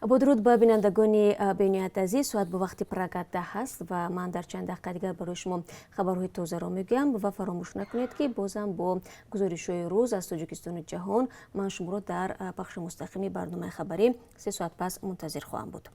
Бо дуруд ба бинандагони бениҳоят азиз. Соат бо вақти Прага 10 аст ва ман дар чанд дақиқа дигар барои шумо хабарҳои тозаро мегӯям. Ва фаромӯш накунед, ки бозам бо гузоришҳои рӯз аз Тоҷикистону ҷаҳон ман шуморо дар пахши мустақими барномаи хабарӣ 3 соат пас мунтазир хоҳам буд.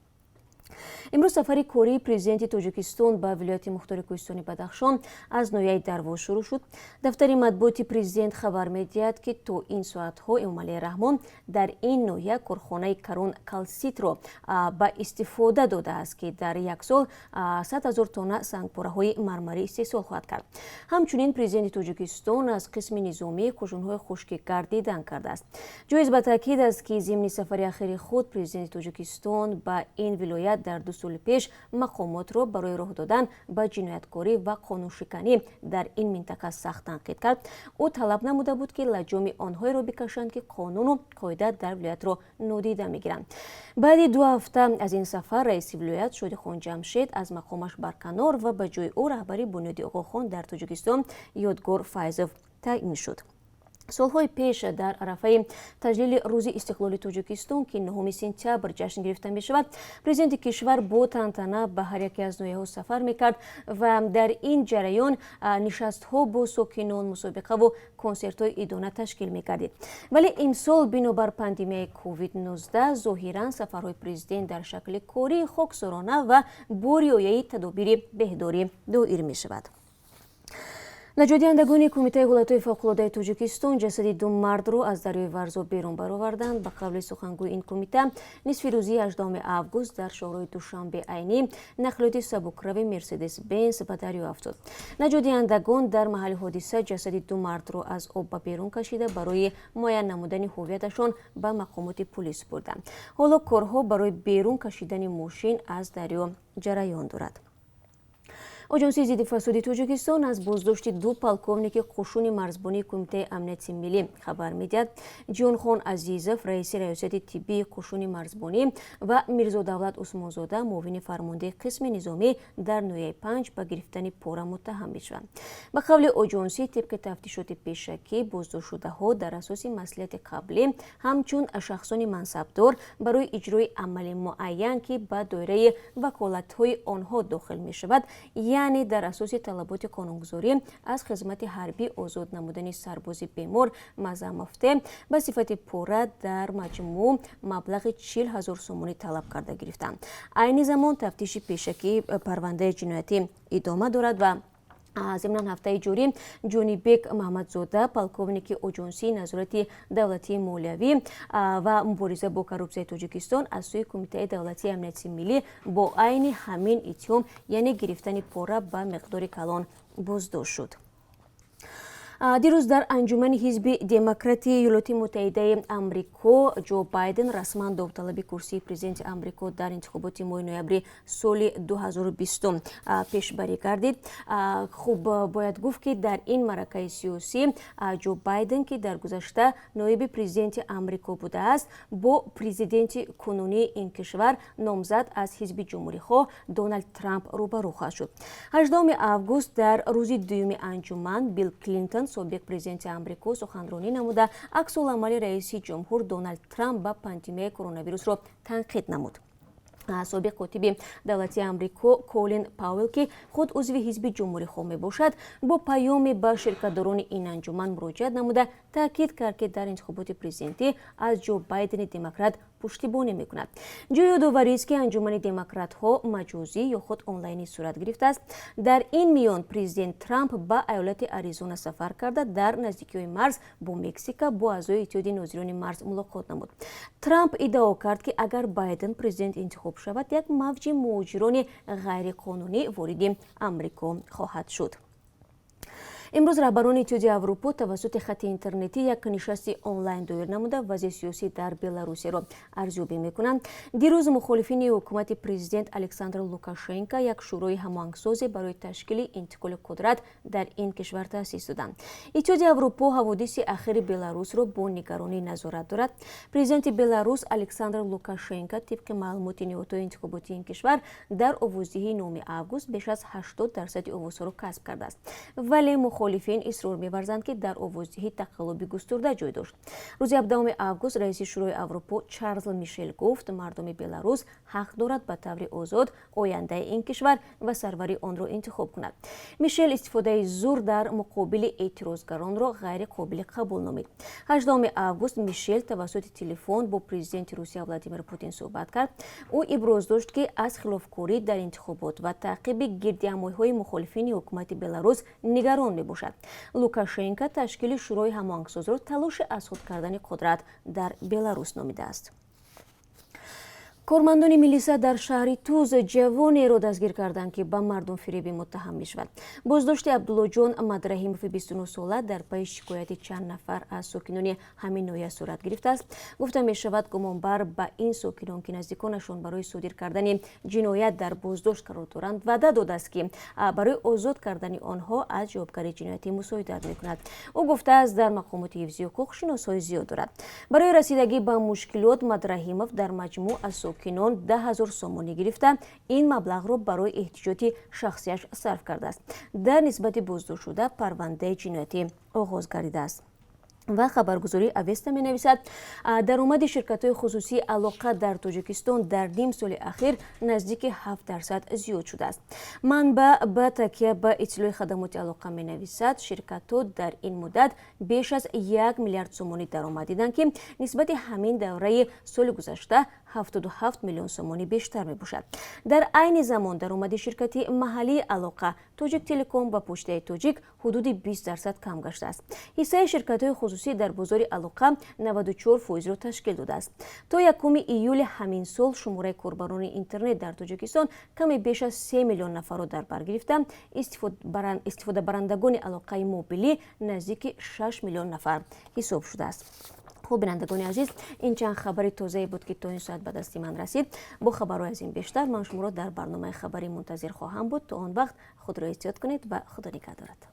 Имрӯз сафари кории президенти Тоҷикистон ба вилояти мухтори кӯҳистони Бадахшон аз ноҳияи Дарвоз шурӯъ шуд. Дафтари матбуоти президент хабар медиҳад, ки то ин соатҳо Эмомалӣ Раҳмон дар ин ноҳия корхонаи Карон Калситро ба истифода додааст, ки дар як сол 100 000 тонна сангпораҳои мармарӣ истеҳсол хоҳад кард. Ҳамчунин президенти Тоҷикистон аз қисми низомии қӯшунҳои хушкигард дидан кардааст. Ҷоиз ба таъкид аст, ки зимни сафари ахири худ президенти Тоҷикистон ба ин вилоят дар 2 соли пеш мақомотро барои роҳ додан ба ҷинояткорӣ ва қонуншиканӣ дар ин минтақа сахт танқид кард. Ӯ талаб намуда буд, ки лаҷоми онҳоеро бикашанд, ки қонуну қоида дар вилоятро нодида мегиранд. Баъди 2 ҳафта аз ин сафар раиси вилоят Шодихон Ҷамшед аз мақомаш барканор ва ба ҷои ӯ раҳбари Бунёди Оғохон дар Тоҷикистон Ёдгор Файзов таъин шуд. Солҳои пеш дар арафаи таҷлили Рӯзи истиқлоли Тоҷикистон, ки 9 сентябр ҷашн гирифта мешавад, президенти кишвар бо тантана ба ҳар яке аз ноҳияҳо сафар мекард ва дар ин ҷараён нишастҳо бо сокинон, мусобиқаву консертҳои идона ташкил мекардид. Вале имсол бинобар пандемияи COVID-19 зоҳиран сафарҳои президент дар шакли кории хоксорона ва бо риояи тадобири беҳдорӣ доир мешавад. Наҷотдиҳандагони Кумитаи ҳолатҳои фавқулодаи Тоҷикистон ҷасади ду мардро аз дарёи Варзоб берун бароварданд. Ба қавли сухангӯи ин кумита, нисфи рӯзии 18 август дар шоҳроҳи Душанбе Айнӣ нақлиёти сабукрави Мерседес Бенс ба дарё афтод. Наҷотдиҳандагон дар маҳалли ҳодиса ҷасади ду мардро аз об ба берун кашида, барои муайян намудани ҳуввияташон ба мақомоти пулис бурданд. Ҳоло корҳо барои берун кашидани мошин аз дарё ҷараён дорад. Оҷонсии зидди фасоди Тоҷикистон аз боздошти ду полковники қушуни марзбонии Кумитаи амнияти миллӣ хабар медиҳад. Ҷонхон Азизов, раиси раёсати тиббии қушуни марзбонӣ, ва Мирзодавлат Усмонзода, муовини фармондеҳи қисми низомӣ дар ноҳияи Панҷ, ба гирифтани пора муттаҳам мешаванд. Ба қавли оҷонсӣ, тибқи тафтишоти пешакӣ, боздоштшудаҳо дар асоси маслиҳати қаблӣ ҳамчун шахсони мансабдор барои иҷрои амали муайян, ки ба доираи ваколатҳои онҳо дохил мешавад, яъне дар асоси талаботи қонунгузорӣ аз хизмати ҳарбӣ озод намудани сарбози бемор Мазамовте, ба сифати пора дар маҷмӯъ маблағи 40 000 сомонӣ талаб карда гирифтанд. Айни замон тафтиши пешакии парвандаи ҷиноятӣ идома дорад. Ва зимнан ҳафтаи ҷорӣ Ҷонибек Маҳмадзода, полковники Оҷонсии назорати давлатии молиявӣ ва мубориза бо коррупсияи Тоҷикистон, аз сӯи Кумитаи давлатии амнияти миллӣ бо айни ҳамин иттиҳом, яъне гирифтани пора ба миқдори калон, боздошт шуд. Дирӯз дар анҷумани ҳизби Демократии Иёлоти Муттаҳидаи Амрико Ҷо Байден расман довталаби курсии президенти Амрико дар интихоботи моҳи ноябри соли 2020 пешбарӣ гардид. Хуб, бояд гуфт, ки дар ин маъракаи сиёсӣ Ҷо Байден, ки дар гузашта ноиби президенти Амрико будааст, бо президенти кунунии ин кишвар, номзад аз ҳизби Ҷумҳурихоҳ Доналд Трамп рӯбарӯ хоҳад шуд. 18 август дар рӯзи дуюми анҷуман Билл Клинтон, собиқ президенти Амрико, суханронӣ намуда, аксуламали раиси ҷумҳур Доналд Трамп ба пандемияи коронавирусро танқид намуд. Собиқ котиби давлатии Амрико Колин Пауэлл, ки худ узви ҳизби Ҷумҳурихоҳ мебошад, бо паёме ба ширкатдорони ин анҷуман муроҷиат намуда, таъкид кард, ки дар интихоботи президентӣ аз Ҷо Байдени демократ пуштибонӣ мекунад. Ҷои ёдоварист, ки анҷумани демократҳо маҷозӣ ё худ онлайнӣ сурат гирифтааст. Дар ин миён президент Трамп ба айолати Аризона сафар карда, дар наздикиҳои марз бо Мексика бо аъзои Иттиҳоди нозирони марз мулоқот намуд. Трамп иддао кард, ки агар Байден президент интихоб шавад, як мавҷи муҳоҷирони ғайриқонунӣ вориди Амрико хоҳад шуд. Имрӯз раҳбарони Иттиҳоди Аврупо тавассути хати интернетӣ як нишасти онлайн доир намуда, вазъи сиёсӣ дар Беларусияро арзёбӣ мекунанд. Дирӯз мухолифини ҳукумати президент Александр Лукашенко як шӯрои ҳамоҳангсозе барои ташкили интиқоли қудрат дар ин кишвар таъсис доданд. Иттиҳоди Аврупо ҳаводиси ахири Беларусро бо нигаронӣ назорат дорад. Президенти Беларус Александр Лукашенко, тибқи маълумоти ниҳодҳои интихоботии ин кишвар, дар овоздиҳии 9 август беш аз 80 дарсади овозҳоро касб кардааст, вале Мухолифин исрор меварзанд, ки дар овоздиҳӣ тақаллуби густурда ҷой дошт. Рӯзи 17 август раиси Шӯрои Аврупо Чарлз Мишел гуфт, мардуми Беларус ҳақ дорад ба таври озод ояндаи ин кишвар ва сарвари онро интихоб кунад. Мишел истифодаи зур дар муқобили эътирозгаронро ғайриқобили қабул номид. 18 август Мишел тавассути телефон бо президенти Русия Владимир Путин суҳбат кард. Ӯ иброз дошт, ки аз хилофкорӣ дар интихобот ва таъқиби гирдиҳамоиҳои мухолифини ҳукумати Беларус нигарон мебошад. Лукашенко ташкили Шӯрои ҳамоҳангсозро талоши аз худ кардани қудрат дар Беларус номидааст. Кормандони милиса дар шаҳри Туз ҷавонеро дастгир карданд, ки ба мардумфиребӣ муттаҳам мешавад. Боздошти Абдуллоҷон Мадрахимови 29-сола дар пайи шикояти чанд нафар аз сокинони ҳамин ноҳия сурат гирифтааст. Гуфта мешавад, гумонбар ба ин сокинон, ки наздиконашон барои содир кардани ҷиноят дар боздошт қарор доранд, ваъда додааст, ки барои озод кардани онҳо аз ҷавобгарии ҷиноятӣ мусоидат мекунад. Ӯ гуфтааст, дар мақомоти ҳифзи ҳуқуқ шиносҳои зиёд дорад. Барои расидагӣ ба мушкилот Мадрахимов дар маҷмӯъ аз сокинон 10 000 сомонӣ гирифта, ин маблағро барои эҳтиёҷоти шахсияш сарф кардааст. Дар нисбати боздоштшуда парвандаи ҷиноятӣ оғоз гардидааст. Ва хабаргузории Авеста менависад, даромади ширкатҳои хусусии алоқа дар Тоҷикистон дар ним соли ахир наздики 7% зиёд шудааст. Манбаъ ба такя ба иттилои хадамоти алоқа менависад, ширкатҳо дар ин муддат беш аз 1 миллиард сомонӣ даромад диданд, ки нисбати ҳамин давраи соли гузашта 77 миллион сомонӣ бештар мебошад. Дар айни замон даромади ширкати маҳаллии алоқа Тоҷик Телеком ва Почтаи Тоҷик ҳудуди 20% кам гаштааст. Ҳиссаи ширкатҳои хусусӣ дар бозори алоқа 94 фоизро ташкил додааст. То 1 июли ҳамин сол шумораи корбарони интернет дар Тоҷикистон каме беш аз 3 миллион нафарро дар бар гирифта, истифодабарандагони алоқаи мобилӣ наздики 6 миллион нафар ҳисоб шудааст. Хуб, бинандагони азиз, ин чанд хабари тозае буд, ки то ин соат ба дасти ман расид. Бо хабарҳои аз ин бештар ман шуморо дар барномаи хабарӣ мунтазир хоҳам буд. То он вақт худро эҳтиёт кунед ва Худо нигаҳдорад.